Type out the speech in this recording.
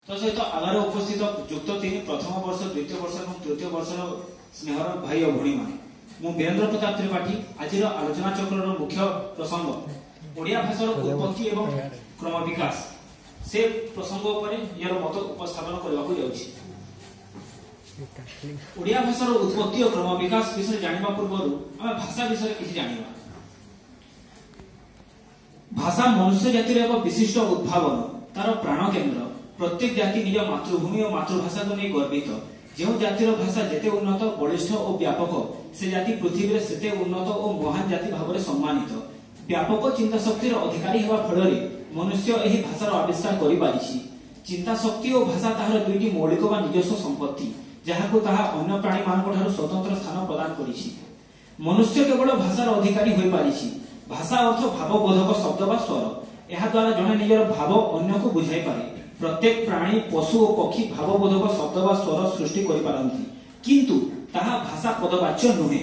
ତା ସହିତ ଆଗରେ ଉପସ୍ଥିତ ଯୁକ୍ତ 3 ପ୍ରଥମ ବର୍ଷ, ଦ୍ୱିତୀୟ ବର୍ଷ ଏବଂ ତୃତୀୟ ବର୍ଷର ସ୍ନେହର ଭାଇ ଓ ଭଉଣୀମାନେ, ମୁଁ ବୀରେନ୍ଦ୍ର ପ୍ରତାପ ତ୍ରିପାଠୀ। ଆଜିର ଆଲୋଚନା ଚକ୍ରର ମୁଖ୍ୟ ପ୍ରସଙ୍ଗ ଓଡ଼ିଆ ଭାଷାର ଉତ୍ପତ୍ତି ଏବଂ କ୍ରମ ବିକାଶ, ସେ ପ୍ରସଙ୍ଗ ଉପରେ ନିଜର ମତ ଉପସ୍ଥାପନ କରିବାକୁ ଯାଉଛି। ଓଡ଼ିଆ ଭାଷାର ଉତ୍ପତ୍ତି ଓ କ୍ରମ ବିକାଶ ବିଷୟରେ ଜାଣିବା ପୂର୍ବରୁ ଆମେ ଭାଷା ବିଷୟରେ କିଛି ଜାଣିବା। ଭାଷା ମନୁଷ୍ୟ ଜାତିର ଏକ ବିଶିଷ୍ଟ ଉଦ୍ଭାବନ, ତାର ପ୍ରାଣ କେନ୍ଦ୍ର। ପ୍ରତ୍ୟେକ ଜାତି ନିଜ ମାତୃଭୂମି ଓ ମାତୃଭାଷାକୁ ନେଇ ଗର୍ବିତ। ଯେଉଁ ଜାତିର ଭାଷା ଯେତେ ଉନ୍ନତ, ବଳିଷ୍ଠ ଓ ବ୍ୟାପକ, ସେ ଜାତି ପୃଥିବୀରେ ସେତେ ଉନ୍ନତ ଓ ମହାନ ଜାତି ଭାବରେ ସମ୍ମାନିତ। ବ୍ୟାପକ ଚିନ୍ତା ଶକ୍ତିର ଅଧିକାରୀ ହେବା ଫଳରେ ମନୁଷ୍ୟ ଏହି ଭାଷାର ଆବିଷ୍କାର କରିପାରିଛି। ଚିନ୍ତା ଶକ୍ତି ଓ ଭାଷା ତାହାର ଦୁଇଟି ମୌଳିକ ବା ନିଜସ୍ୱ ସମ୍ପତ୍ତି, ଯାହାକୁ ତାହା ଅନ୍ୟ ପ୍ରାଣୀମାନଙ୍କ ଠାରୁ ସ୍ୱତନ୍ତ୍ର ସ୍ଥାନ ପ୍ରଦାନ କରିଛି। ମନୁଷ୍ୟ କେବଳ ଭାଷାର ଅଧିକାରୀ ହୋଇପାରିଛି। ଭାଷା ଅର୍ଥ ଭାବବୋଧକ ଶବ୍ଦ ବା ସ୍ୱର। ଏହାଦ୍ୱାରା ଜଣେ ନିଜର ଭାବ ଅନ୍ୟକୁ ବୁଝାଇ ପାରେ। ପ୍ରତ୍ୟେକ ପ୍ରାଣୀ, ପଶୁ ଓ ପକ୍ଷୀ ଭାବବୋଧକ ଶବ୍ଦ ବା ସ୍ୱର ସୃଷ୍ଟି କରିପାରନ୍ତି, କିନ୍ତୁ ତାହା ଭାଷା ପଦବାଚ୍ୟ ନୁହେଁ।